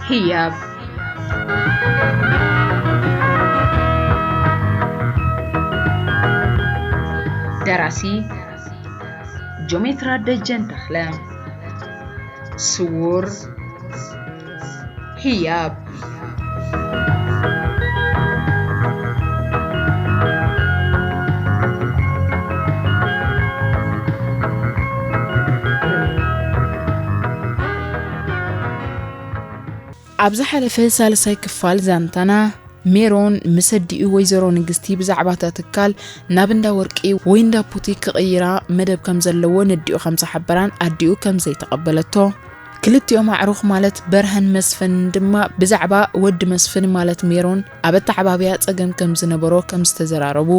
ህያብ። ደራሲ ጆሜትራ ደጀን ተኽለ። ስዉር ህያብ። ኣብ ዝሓለፈ ሳልሳይ ክፋል ዛንታና፣ ሜሮን ምስ ኣዲኡ ወይዘሮ ንግስቲ ብዛዕባ እታ ትካል ናብ እንዳ ወርቂ ወይ እንዳ ቡቲክ ክቕይራ መደብ ከም ዘለዎ ነዲኡ ከም ዝሓበራን ኣዲኡ ከም ዘይተቐበለቶ፣ ክልቲኦም ኣዕሩኽ ማለት በርሀን መስፍን ድማ ብዛዕባ ወዲ መስፍን ማለት ሜሮን ኣብ ኣተዓባብያ ጸገም ከም ዝነበሮ ከም ዝተዘራረቡ፣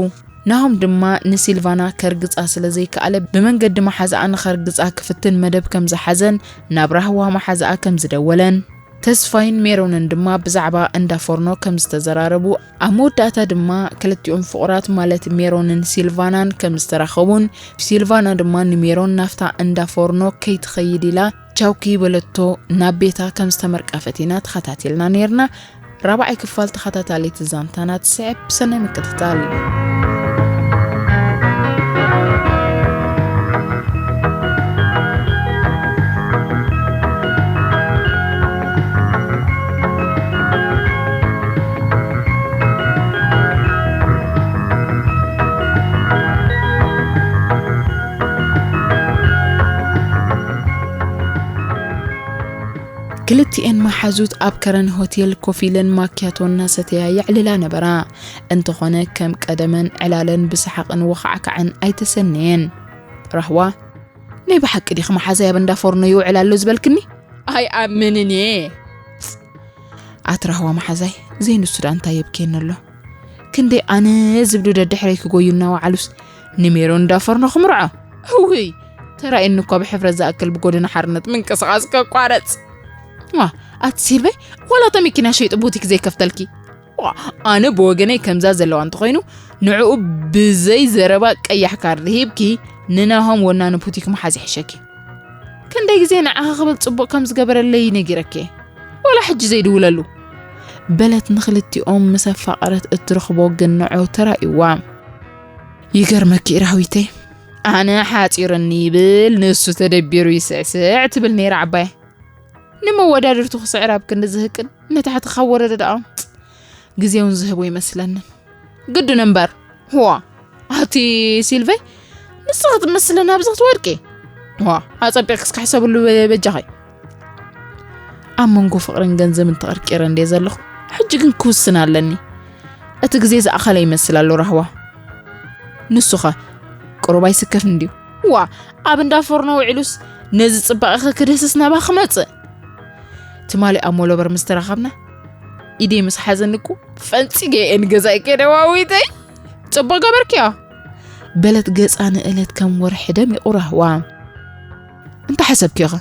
ናሆም ድማ ንሲልቫና ከርግጻ ስለ ዘይከኣለ ብመንገዲ መሓዛኣ ንኸርግጻ ክፍትን መደብ ከም ዝሓዘን ናብ ራህዋ መሓዛኣ ከም ዝደወለን፣ ተስፋይን ሜሮንን ድማ ብዛዕባ እንዳ ፎርኖ ከም ዝተዘራረቡ፣ ኣብ መወዳእታ ድማ ክልቲኦም ፍቑራት ማለት ሜሮንን ሲልቫናን ከም ዝተራኸቡን፣ ሲልቫና ድማ ንሜሮን ናብታ እንዳ ፎርኖ ከይትኸይድ ኢላ ቻው ከይበለቶ ናብ ቤታ ከም ዝተመርቀፈት ኢና ተኸታቲልና ነይርና። ራብዓይ ክፋል ተኸታታሊት ዛንታና ትስዕብ። ሰናይ ምክትታል። ክልቲኤን መሓዙት ኣብ ከረን ሆቴል ኮፍ ኢለን ማክያቶ እናሰተያ የዕልላ ነበራ። እንተኾነ ከም ቀደመን ዕላለን ብሰሓቕን ወኻዕካዕን ኣይተሰነየን። ራህዋ፣ "ናይ ብሓቂ ዲኺ መሓዛይ ኣብ እንዳ ፎርኖ ይውዕል ኣሎ ዝበልክኒ? ኣይኣምንን እየ!" "ኣቲ ራህዋ መሓዛይ፣ ዘይንሱ ደኣ እንታይ የብክየኒ ኣሎ? ክንደይ ኣነ ዝብሉ ደድሕረይ ክጎዩ እናወዓሉስ ንሜሮን እንዳ ፎርኖ ክምርዖ? እውይ፣ ተራእየኒ እኳ ብሕፍረት ዝኣክል ብጎደና ሓርነት ምንቅስቓስ ከቋረጽ!" "ዋ፣ ኣቲ ሲልቨይ፣ ዋላ እታ መኪና ሸይጡ ቡቲክ ዘይከፍተልኪ?" "ዋ፣ ኣነ ብወገነይ ከምዛ ዘለዋ እንተኾይኑ፣ ንዕኡ ብዘይ ዘረባ ቀያሕ ካርድ ሂብኪ ንናሆም ወናኒ ቡቲክ ምሓዝ ይሕሸኪ። ክንደይ ግዜ ንዓኺ ክብል ጽቡቕ ከም ዝገበረለይ ነጊረኪ፣ ዋላ ሕጂ ዘይድውለሉ?" በለት ንኽልቲኦም ምስ ኣፋቐረት እትረኽቦ ግን ንዑ ተራእይዋ። "ይገርመኪ ራህዊተይ፣ ኣነ ሓጺሩኒ ይብል፣ ንሱ ተደቢሩ ይስዕስዕ ትብል ነይራ ዓባይ። ንመወዳድርቱ ክስዕር ኣብ ክንዲ ዝህቅን ንታሕቲ ካብ ወረደ ደኣ ግዜውን ዝህቦ ይመስለንን። ግድን እምበር፣ ህዋ፣ ኣቲ ሲልቨይ፣ ንስኺ ትመስለኒ ኣብዚ ክትወድቂ። ህዋ፣ ኣጸቢቕኪ እስከ ሕሰብሉ በጃኺ። ኣብ መንጎ ፍቕርን ገንዘብን ተቐርቂረ እንድየ ዘለኹ፣ ሕጂ ግን ክውስን ኣለኒ። እቲ ግዜ ዝኣኸለ ይመስል ኣሎ ራህዋ። ንሱኸ ቁሩብ ኣይስከፍን ድዩ? ዋ፣ ኣብ እንዳ ፎርኖ ውዒሉስ ነዚ ጽባቐኺ ክድህስስ ናባ ክመጽእ?" ትማሊ ኣብ ሞሎበር ምስ ተራኸብና፣ ኢደይ ምስ ሓዘኒ እኮ ፈንጺገ እየ ንገዛይ ከይደ ዋዊተይ። "ጽቡቕ ገበርክዮ!" በለት ገጻ ንእለት ከም ወርሒ ደሚቑ ራህዋ። "እንታይ ሓሰብክዮኸ?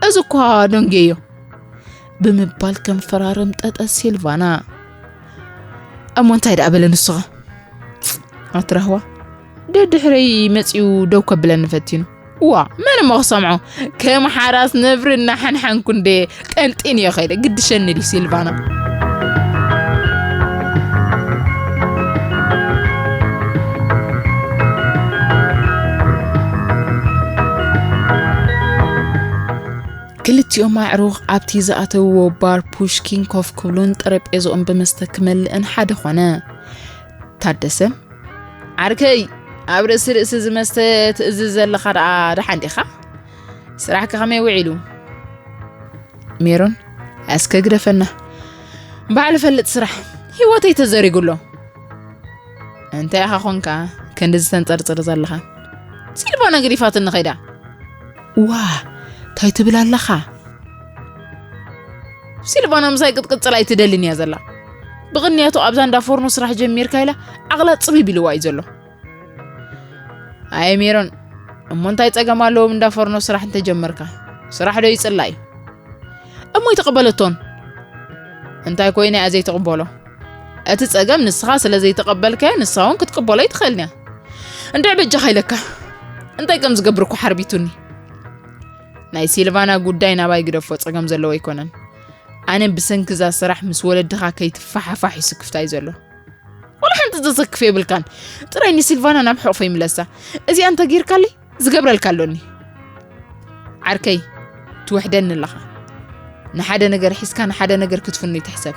እዚ እኳ ደንጌዮ!" ብምባል ከም ፈራርም ጠጠ ሲልቫና። "እሞ እንታይ ደኣ በለ ንሱኸ?" ኣትራህዋ ደድሕረይ መጺኡ ደው ከብለኒ ፈቲኑ። ዋ፣ መን እሞ ክሰምዖ? ከም ሓራስ ነብሪ እናሓንሓንኩ እንደ ጠንጢን እየ ኸይደ። ግድሸኒ ድዩ ሲልቫና? ክልቲኦም ኣዕሩኽ ኣብቲ ዝኣተውዎ ባር ፑሽኪን ኮፍ ክብሉን ጠረጴዝኦም ብመስተ ክመልእን ሓደ ኾነ። ታደሰ፣ "ዓርከይ፣ ኣብ ርእሲ ርእሲ ዝመስተ ትእዝዝ ዘለኻ ደኣ ደሓን ዲኻ? ስራሕከ ከመይ ውዒሉ?" ሜሮን፣ "እስከ ግደፈና። ባዕሉ ፈልጥ ስራሕ። ህይወተይ ተዘሪጉ ኣሎ። እንታይ ኢኻ ኾንካ ክንዲ ዝተንጸርጽር ዘለኻ? ሲልቫና ገዲፋትኒ ኸይዳ?" "ዋ፣ እንታይ ትብል ኣለኻ?" "ሲልቫና ምሳይ ክትቅጽል ኣይትደልን እያ ዘላ። ብቕንያቱ ኣብዛ እንዳ ፎርኖ ስራሕ ጀሚርካ ኢላ ዓቕላ ጽቢብ ኢልዋ እዩ ዘሎ። ኣየ ሜሮን፣ እሞ እንታይ ጸገም ኣለዎም እንዳ ፎርኖ ስራሕ እንተጀመርካ? ስራሕ ዶ ይጽላእ እዩ?" "እሞ ኣይተቐበለቶን?" "እንታይ ኮይነ እያ ዘይትቕበሎ? እቲ ጸገም ንስኻ ስለ ዘይተቐበልካዮ ንሳ እውን ክትቅበሎ ኣይትኽእልን እያ። እንድዒ በጃኻ ኢለካ፣ እንታይ ከም ዝገብር እኮ ሓርቢቱኒ። ናይ ሲልቫና ጉዳይ ናባይ ግደፎ፣ ጸገም ዘለዎ ኣይኮነን። ኣነ ብሰንኪ እዛ ስራሕ ምስ ወለድኻ ከይትፋሓፋሕ እዩ ስክፍታይ ዘሎ። ወላ ሓንቲ ዘሰክፍ የብልካን። ጥራይ ንሲልቫና ናብ ሕቑፈይ ምለሳ። እዚኣ እንተ ጌርካለይ ዝገብረልካ ኣሎኒ። ዓርከይ፣ ትውሕደኒ ኣለኻ። ንሓደ ነገር ሒዝካ ንሓደ ነገር ክትፍኑ ይትሕሰብ።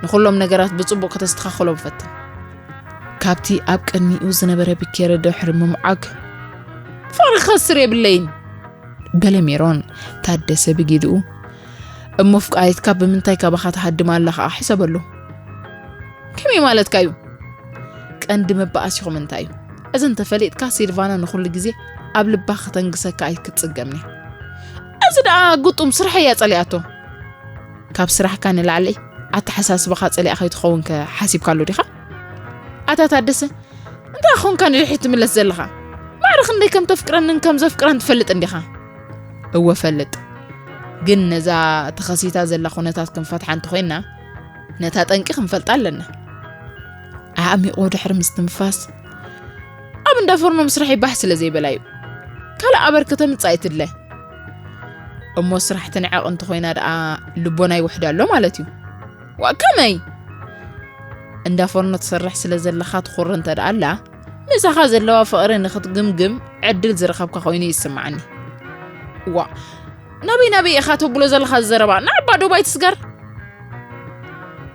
ንኹሎም ነገራት ብጽቡቕ ከተስተኻኽሎም ፈትን። ካብቲ ኣብ ቅድሚኡ ዝነበረ ብኬረ ድሕሪ ምምዓግ፣ ፍቕሪ ክኸስር የብለይን፣ በለ ሜሮን። ታደሰ ብጊድኡ፣ እሞ ፍቃሪትካ ብምንታይ ካባኻ ትሃድም ኣላ ኸኣ ሕሰበሉ። ከመይ ማለትካ እዩ? ቀንዲ መባኣሲኹም እንታይ እዩ? እዚ እንተፈሊጥካ ሲልቫና ንኹሉ ግዜ ኣብ ልባ ከተንግሰካ ኣይክትጽገምን እያ። እዚ ደኣ ግጡም ስራሕ እያ ጸሊኣቶ። ካብ ስራሕካ ንላዕሊ ኣተሓሳስባኻ ጸሊኣ ከይትኸውን ከ ሓሲብካሉ ዲኻ? ኣታ ታደሰ፣ እንታይ ኾንካ ንድሕሪት ትምለስ ዘለኻ? ማዕረ ክንደይ ከም ተፍቅረንን ከም ዘፍቅራን ትፈልጥ እንዲኻ? እወ ፈልጥ። ግን ነዛ ተኸሲታ ዘላ ኩነታት ክንፈትሓ እንተኾይንና፣ ነታ ጠንቂ ክንፈልጣ ኣለና። ኣዕሚቑ ድሕሪ ምስትንፋስ፣ ኣብ እንዳ ፎርኖ ምስራሕ ይባህ ስለ ዘይበላ እዩ። ካልእ ኣበር ከተምጽእ ኣይትድለ። እሞ ስራሕ ትንዕቕ እንተኾይና ደኣ ልቦና ይውሕዳ ኣሎ ማለት እዩ። ዋ፣ ከመይ? እንዳ ፎርኖ ትሰርሕ ስለ ዘለኻ ትኹሪ እንተ ደኣ ኣላ፣ ምሳኻ ዘለዋ ፍቕሪ ንኽትግምግም ዕድል ዝረኸብካ ኮይኑ ይስምዓኒ። ዋ፣ ናበይ ናበይ ኢኻ ተብሎ ዘለኻ ዘረባ? ንዓባ ዶብ ኣይትስገር።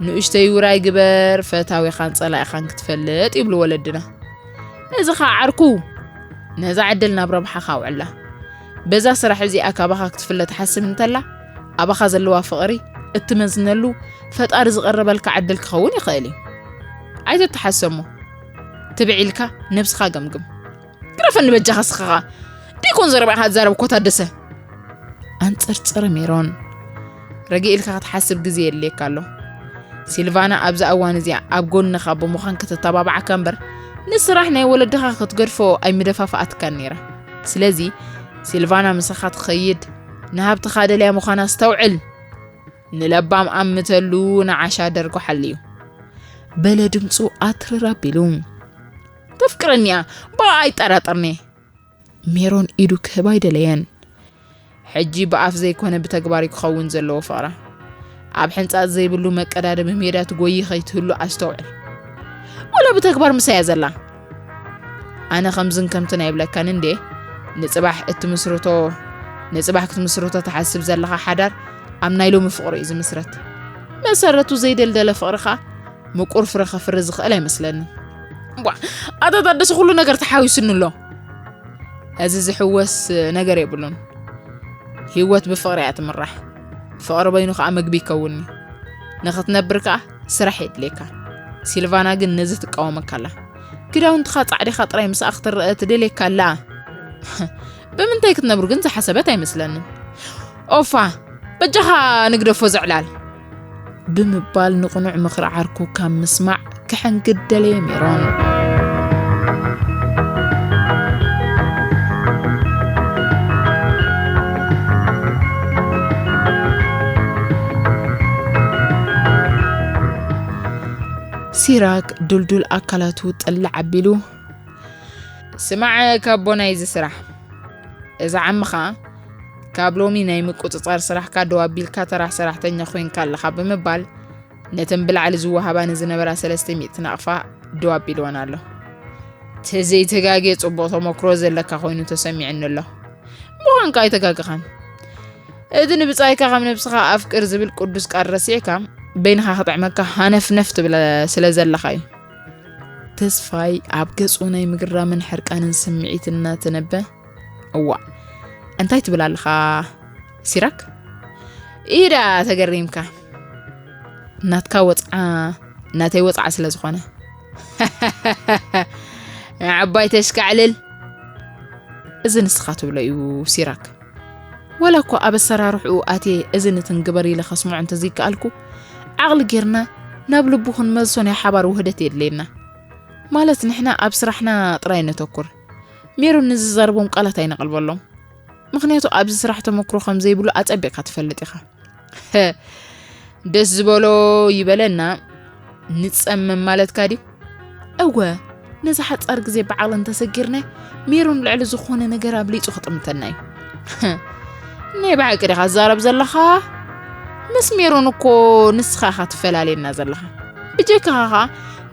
ንእሽተይ ውራይ ግበር፣ ፈታዊኻን ጸላኢኻን ክትፈልጥ ይብሉ ወለድና። እዚ ኸኣ ዓርኩ፣ ነዛ ዕድል ናብ ረብሓኻ ኣውዕላ። በዛ ስራሕ እዚኣ ካባኻ ክትፍለ ትሓስብ እንተላ፣ ኣባኻ ዘለዋ ፍቕሪ እትመዝነሉ ፈጣሪ ዝቐረበልካ ዕድል ክኸውን ይኽእል እዩ። ኣይትተሓሰሞ። ትብዕ ኢልካ ነብስኻ ገምግም። ግረፈኒ በጃኻ እስኻ ኸኣ። ደይኮን ዘረባ ኢኻ ትዛረብ እኮ ታደሰ። ኣንጸርጸረ ሜሮን። ረጊእ ኢልካ ክትሓስብ ግዜ የድልየካ ኣሎ። ሲልቫና ኣብዛ እዋን እዚኣ ኣብ ጎንኻ ብምዃን ከተተባብዓካ እምበር፣ ንስራሕ ናይ ወለድኻ ክትገድፎ ኣይምደፋፍኣትካን ነይራ። ስለዚ፣ ሲልቫና ምሳኻ ትኸይድ፣ ንሃብትኻ ደልያ ምዃና ኣስተውዕል። ንለባም ኣምተሉ፣ ንዓሻ ደርጉ ሓልዩ። በለ ድምፁ ኣትርር ኣቢሉ። ተፍቅረኒ እያ፣ ብኣ ኣይጠራጠርኒ። ሜሮን ኢዱ ክህብ ኣይደለየን። ሕጂ ብኣፍ ዘይኮነ ብተግባር እዩ ክኸውን ዘለዎ ፍቕራ። ኣብ ሕንጻጽ ዘይብሉ መቀዳደሚ ሜዳ ትጎዪ ከይትህሉ ኣስተውዕል። ወላ ብተግባር ምሳይ እያ ዘላ። ኣነ ከምዝን ከምትን ኣይብለካን እንዴ? ንጽባሕ እትምስርቶ፣ ንጽባሕ ክትምስርቶ ትሓስብ ዘለኻ ሓዳር ኣብ ናይ ሎሚ ፍቕሪ እዩ ዝምስረት። መሰረቱ ዘይደልደለ ፍቕሪ ኸኣ ምቁር ፍረ ከፍሪ ዝኽእል ኣይመስለንን። ቧ፣ ኣታ ታደሰ ኩሉ ነገር ተሓዊሱኒ ኣሎ። እዚ ዝሕወስ ነገር የብሉን። ህይወት ብፍቕሪ እያ ትምራሕ። ፍቕሪ በይኑ ኸኣ ምግቢ ይከውን'ዩ። ንኽትነብር ከኣ ስራሕ የድልየካ። ሲልቫና ግን ነዚ ትቃወመካ ኣላ። ክዳውንትኻ ጻዕዲኻ ጥራይ ምስኣ ክትረአ ትደልየካ ኣላ። ብምንታይ ክትነብሩ ግን ዝሓሰበት ኣይመስለንን። ኦፋ፣ በጃኻ ንግደፎ ዘዕላል። ብምባል ንቕኑዕ ምኽሪ ዓርኩ ካብ ምስማዕ ክሕንግድ ደለየ ሜሮን። ሲራክ ድልዱል ኣካላቱ ጥልዕ ኣቢሉ፣ ስማዕ ካቦ ናይዚ ስራሕ፣ እዛ ዓምኻ ካብ ሎሚ ናይ ምቁጽጻር ስራሕካ ደው ኣቢልካ ተራ ሰራሕተኛ ኮይንካ ኣለኻ ብምባል ነተን ብላዕሊ ዝወሃባ ንዝነበራ ሰለስተ ሚእቲ ናቕፋ ደው ኣቢልወን ኣሎ። ተዘይተጋግየ ጽቡቕ ተመክሮ ዘለካ ኮይኑ ተሰሚዕኒ ኣሎ። ምዃንካ ኣይተጋግኻን። እቲ ንብጻይካ ከም ነብስኻ ኣፍቅር ዝብል ቅዱስ ቃል ረሲዕካ በይንኻ ክጥዕመካ ሃነፍነፍ ትብል ስለ ዘለኻ እዩ። ተስፋይ ኣብ ገጹ ናይ ምግራምን ሕርቃንን ስምዒት እናተነበ፣ እዋእ፣ እንታይ ትብል ኣለኻ ሲራክ? ኢዳ ተገሪምካ። ናትካ ወጽዓ ናተይ ወጽዓ ስለ ዝኾነ። ዓባይ ተሽካዕልል። እዚ ንስኻ ትብሎ እዩ ሲራክ። ወላ እኳ ኣብ ኣሰራርሕኡ ኣትየ እዚ ንትን ግበር ኢለ ከስምዖ እንተዘይከኣልኩ፣ ዓቕሊ ጌርና ናብ ልቡ ክንመልሶ ናይ ሓባር ውህደት የድልየና። ማለት ንሕና ኣብ ስራሕና ጥራይ ነተኩር። ሜሮን ንዝዛረቦም ቃላት ኣይነቕልበሎም። ምኽንያቱ ኣብዚ ስራሕ ተመክሮ ከም ዘይብሉ ኣጸቢቕካ ትፈልጥ ኢኻ። ደስ ዝበሎ ይበለና፣ ንጸመም ማለትካ ድዩ? እወ፣ ነዚ ሓጻር ግዜ ብዓቕሊ እንተሰጊርናዮ፣ ሜሮን ልዕሊ ዝኾነ ነገር ኣብሊጹ ክጥምተና እዩ። ናይ ብሓቂ ዲኻ ትዛረብ ዘለኻ? ምስ ሜሮን እኮ ንስኻ ኢኻ ትፈላልየና ዘለኻ። ብጀካኻ ኸኣ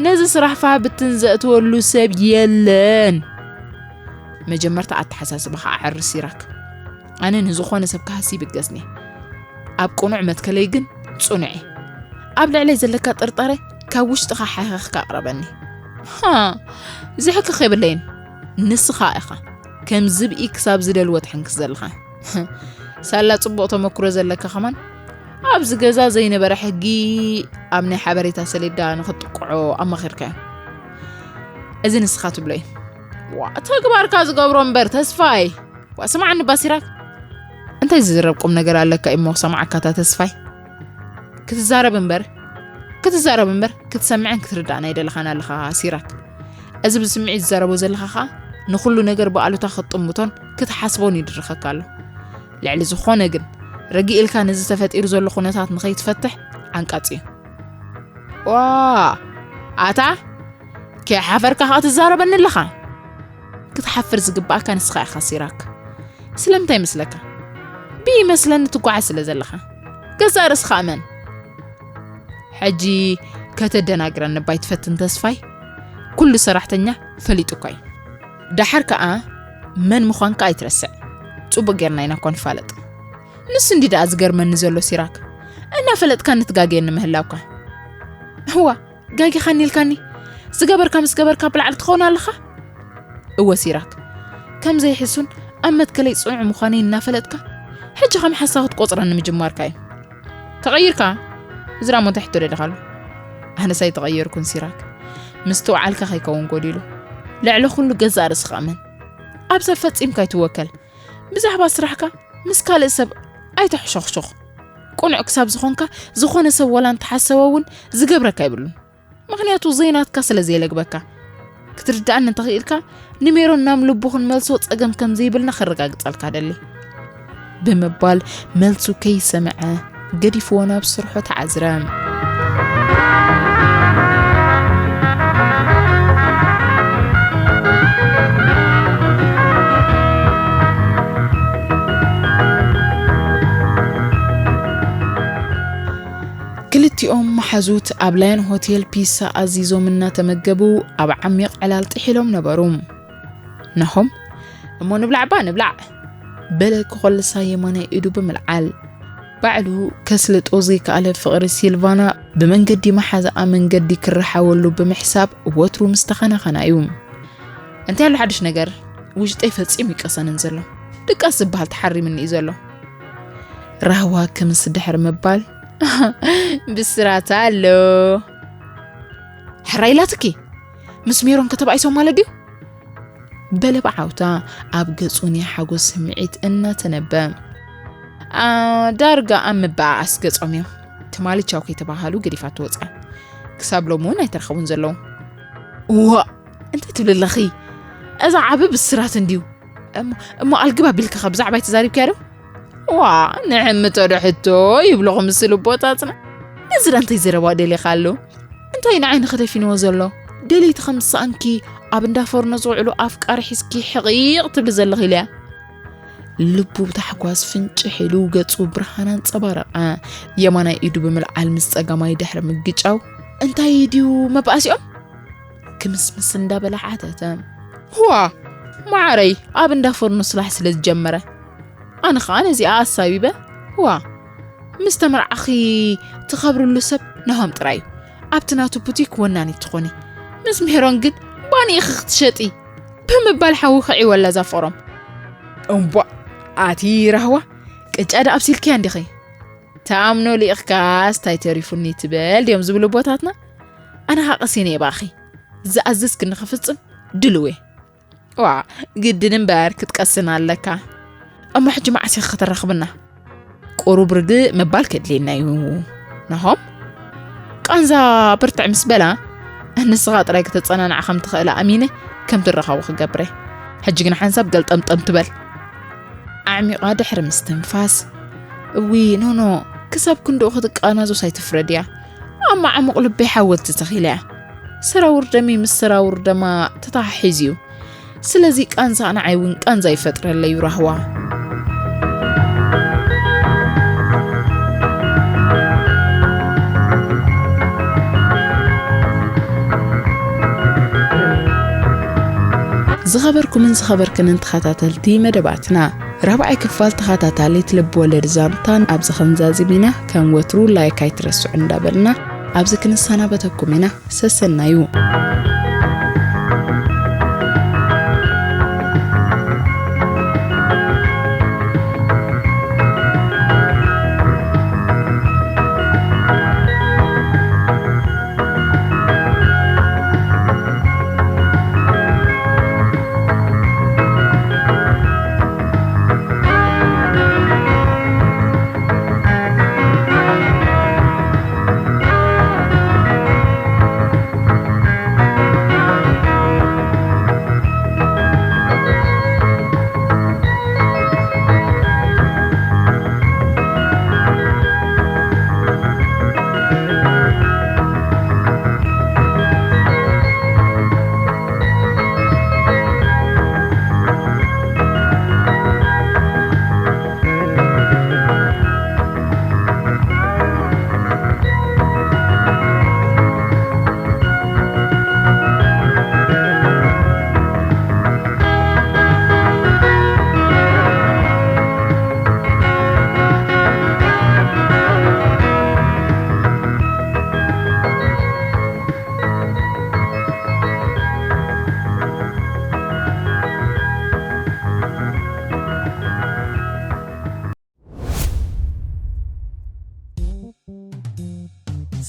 ነዚ ስራሕ ፋህ ብትን ዘእትወሉ ሰብ የለን። መጀመርታ ኣተሓሳስባኻ ኣዐሪ ሲራክ። ኣነ ንዝኾነ ሰብ ክሃሲ ይብገስኒ። ኣብ ቅኑዕ መትከለይ ግን ጽኑዕ እየ። ኣብ ልዕለይ ዘለካ ጥርጣረ ካብ ውሽጥኻ ሓኺኽካ ኣቕረበኒ። ሃ፣ ዝሕክኽ የብለይን። ንስኻ ኢኻ ከም ዝብኢ ክሳብ ዝደልዎ ትሕንክስ ዘለኻ። ሳላ ጽቡቕ ተመክሮ ዘለካ ከማን ኣብዚ ገዛ ዘይነበረ ሕጊ ኣብ ናይ ሓበሬታ ሰሌዳ ንኽትጥቅዖ ኣማኺርካዮ። እዚ ንስኻ ትብሎ እዩ። ዋ፣ ተግባርካ ዝገብሮ እምበር ተስፋይ። ዋ፣ ስምዓኒ እባ ሲራክ። እንታይ ዝዝረብ ቁም ነገር ኣለካ እሞ ክሰምዓካ እታ ተስፋይ? ክትዛረብ እምበር፣ ክትዛረብ እምበር ክትሰምዕን ክትርዳእን ኣይደለኻን ኣለኻ ሲራክ። እዚ ብስምዒት ዝዛረቦ ዘለኻ ኸኣ ንኹሉ ነገር ብኣሉታ ክትጥምቶን ክትሓስቦን ይድርኸካ ኣሎ። ልዕሊ ዝኾነ ግን ረጊእ ኢልካ ነዚ ተፈጢሩ ዘሎ ኩነታት ንኸይትፈትሕ ዓንቃጺ እዩ። ዋ፣ ኣታ ከይሓፈርካ ኸኣ ትዛረበኒ ኣለኻ። ክትሓፍር ዝግባኣካ ንስኻ ኢኻ ሲራክ። ስለምንታይ ይመስለካ? ብይመስለኒ ትጓዓዝ ስለ ዘለኻ። ገዛእ ርእስኻ እመን። ሕጂ ከተደናግረኒ እባ ኣይትፈትን ተስፋይ። ኩሉ ሰራሕተኛ ፈሊጡካ እዩ። ደሓር ከኣ መን ምዃንካ ኣይትረስዕ። ጽቡቕ ጌርና ኢና እኳ ንፋለጥ። ንሱ እንዲ ደኣ ዝገርመኒ ዘሎ ሲራክ። እናፈለጥካ ንትጋገየኒ ምህላውካ። እዋ፣ ጋጊኻኒ ኢልካኒ። ዝገበርካ ምስ ገበርካ ብላዕሊ ትኸውን ኣለኻ። እወ ሲራክ፣ ከም ዘይሕሱን ኣብ መትከለይ ጽኑዕ ምዃነይ እናፈለጥካ፣ ሕጂ ከም ሓሳዊ ክትቆጽረኒ ምጅማርካ እዩ። ተቐይርካ? እዚ ደኣ እሞ እንታይ ሕቶ ደሊኻሉ? ኣነስ ኣይተቐየርኩን ሲራክ። ምስትውዓልካ ከይከውን ጎዲሉ። ልዕሊ ኩሉ ገዛእ ርእስኻ እመን። ኣብ ሰብ ፈጺምካ ኣይትወከል። ብዛዕባ ስራሕካ ምስ ካልእ ሰብ ኣይተሕሾኽሾኽ። ቅኑዕ ክሳብ ዝኾንካ፣ ዝኾነ ሰብ ዋላ እንተሓሰበ እውን ዝገብረካ የብሉን። ምኽንያቱ ዘይናትካ ስለ ዘየለግበካ። ክትርድኣኒ እንተኽኢልካ፣ ንሜሮን ናብ ልቡ ክንመልሶ ጸገም ከም ዘይብልና ከረጋግጸልካ ደሊ። ብምባል መልሱ ከይሰምዐ ገዲፍዎ ናብ ስርሑ ተዓዝረ። ክልቲኦም መሓዙት ኣብ ላየን ሆቴል ፒሳ ኣዚዞም እናተመገቡ ኣብ ዓሚቕ ዕላል ጥሒሎም ነበሩ። ናሆም፣ "እሞ ንብላዕ እባ ንብላዕ!" በለ ክኾልሳ የማናይ ኢዱ ብምልዓል። ባዕሉ ከስልጦ ዘይከኣለ ፍቕሪ ሲልቫና ብመንገዲ መሓዛኣ መንገዲ ክረሓወሉ ብምሕሳብ ወትሩ ምስ ተኸናኸና እዩ። "እንታይ ኣሎ ሓድሽ ነገር? ውሽጠይ ፈጺሙ ይቀሰንን ዘሎ። ድቃስ ዝበሃል ተሓሪምኒ እዩ ዘሎ።" ራህዋ ክምስ ድሕሪ ምባል፣ "ብስራት ኣሎ። ሕራይ ኢላትኪ? ምስ ሜሮን ከተባኢሶም ማለት ድዩ?" በለ ብዓውታ ኣብ ገጹ ናይ ሓጎስ ስምዒት እናተነበ። "ኣ፣ ዳርጋ ኣብ ምበኣኣስ ገጾም እዮም። ትማሊ ቻው ከይተባሃሉ ገዲፋቶ ወጽያ። ክሳብ ሎሚ እውን ኣይተረኸቡን ዘለዉ።" "እዋእ፣ እንታይ ትብሊ ኣለኺ? እዛ ዓቢ ብስራት እንድዩ። እሞ፣ እሞ ኣልግብ ኣቢልኪ ኸ ብዛዕባይ ተዛሪብክያ ዶ?" "ዋ፣ ንዕምቶ ዶ ሕቶ ይብሉ ኸምስሉ ቦታትና። ነዚ ዳ እንታይ ዘረባ ደሊኻ ኣሎ? እንታይ ንዓይ ንኸደፊንዎ ዘሎ? ደለይቲ ከም ዝሰኣንኪ ኣብ እንዳ ፎርኖ ዝውዕሉ ኣፍቃሪ ሒዝኪ ሕቒቕ ትብሊ ዘለኺ ኢለያ?" ልቡ ብታሕጓስ ፍንጭሕ ኢሉ ገጹ ብርሃን ኣንጸባረቐ። የማናይ ኢዱ ብምልዓል ምስ ጸጋማይ ድሕሪ ምግጫው፣ "እንታይ ድዩ መባእሲኦም?" ክምስምስ እንዳበለ ሓተተ። "ህዋ፣ ማዓረይ ኣብ እንዳ ፎርኖ ስራሕ ስለ ዝጀመረ፣ ኣነ ኸኣ ነዚኣ ኣሳቢበ፣ ህዋ፣ ምስ ተመርዓኺ ትኸብርሉ ሰብ ናሆም ጥራይ እዩ። ኣብቲ ናቱ ቡቲክ ወናኒት ትኾኒ። ምስ ሜሮን ግን ባኒ ኢኺ ክትሸጢ" ብምባል ሓዊ ከዒወላ እዛ ፍቕሮም። "እምቧእ፣ ኣቲ ራህዋ፣ ቅጫ ዶ ኣብሲልክያ እንዲኺ? ተኣምኖ ሊእኽካስ ታይ ተሪፉኒ ትበል ድዮም ዝብሉ ኣቦታትና? ኣነ ኸኣ ቀሲነ እየ ብኣኺ። ዝኣዘዝክኒ ክፍጽም ድልው እየ።" "ዋ፣ ግድን እምበር ክትቀስን ኣለካ። እሞ ሕጂ መዓስ ኢኺ ከተራኽብና? ቁሩብ ርግእ ምባል ከድልየና እዩ ናሆም።" ቃንዛ ብርትዕ ምስ በላ፣ "ንስኻ ጥራይ ከተጸናንዓ ከም ትኽእላ ኣሚነ ከም ትራኸቡ ክገብር እየ። ሕጂ ግን ሓንሳብ ገልጠምጠም ትበል።" ኣዕሚቓ ድሕሪ ምስትንፋስ፣ "እዊ ኖኖ፣ ክሳብ ክንድኡ ክትቃናዞስ ኣይትፍረድያ። ኣብ ማዕሙቕ ልበይ ሓወልቲ ተኺላ እያ። ሰራውር ደመይ ምስ ሰራውር ደማ ተተሓሒዙ እዩ። ስለዚ ቃንዛ ንዓይ እውን ቃንዛ ይፈጥረለይ እዩ ራህዋ።" ዝኸበርኩምን ዝኸበርክንን ተኸታተልቲ መደባትና፣ ራብዓይ ክፋል ተኸታታሊት ልብ ወለድ ዛንታን ኣብዚ ክንዛዝም ኢና። ከም ወትሩ ላይክ ኣይትረስዑ እንዳበልና ኣብዚ ክንሰናበተኩም ኢና። ሰሰናዩ።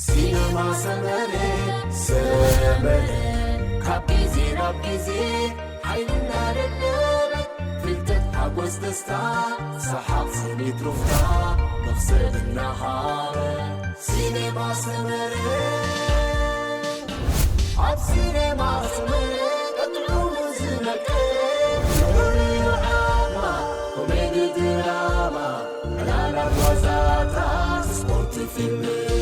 ሲነማ ሰመረ፣ ሰመረ፣ ካብ ግዜ ናብ ግዜ ሓይልና ደደበ፣ ፍልጠት ሓጎስ ደስታ፣ ሰሓቕ ስኒት ሩፍታ፣ መኽሰብ እናሃበ። ሲነማ ሰመረ፣ ኣብ ሲነማ ሰመረ፣ ቀጥዑ ዝመቀረ፣ ንኹሉ ዓማ፣ ኮሜዲ ድራማ፣ ዕላላት ዋዛታት፣ ስፖርት ፊልም።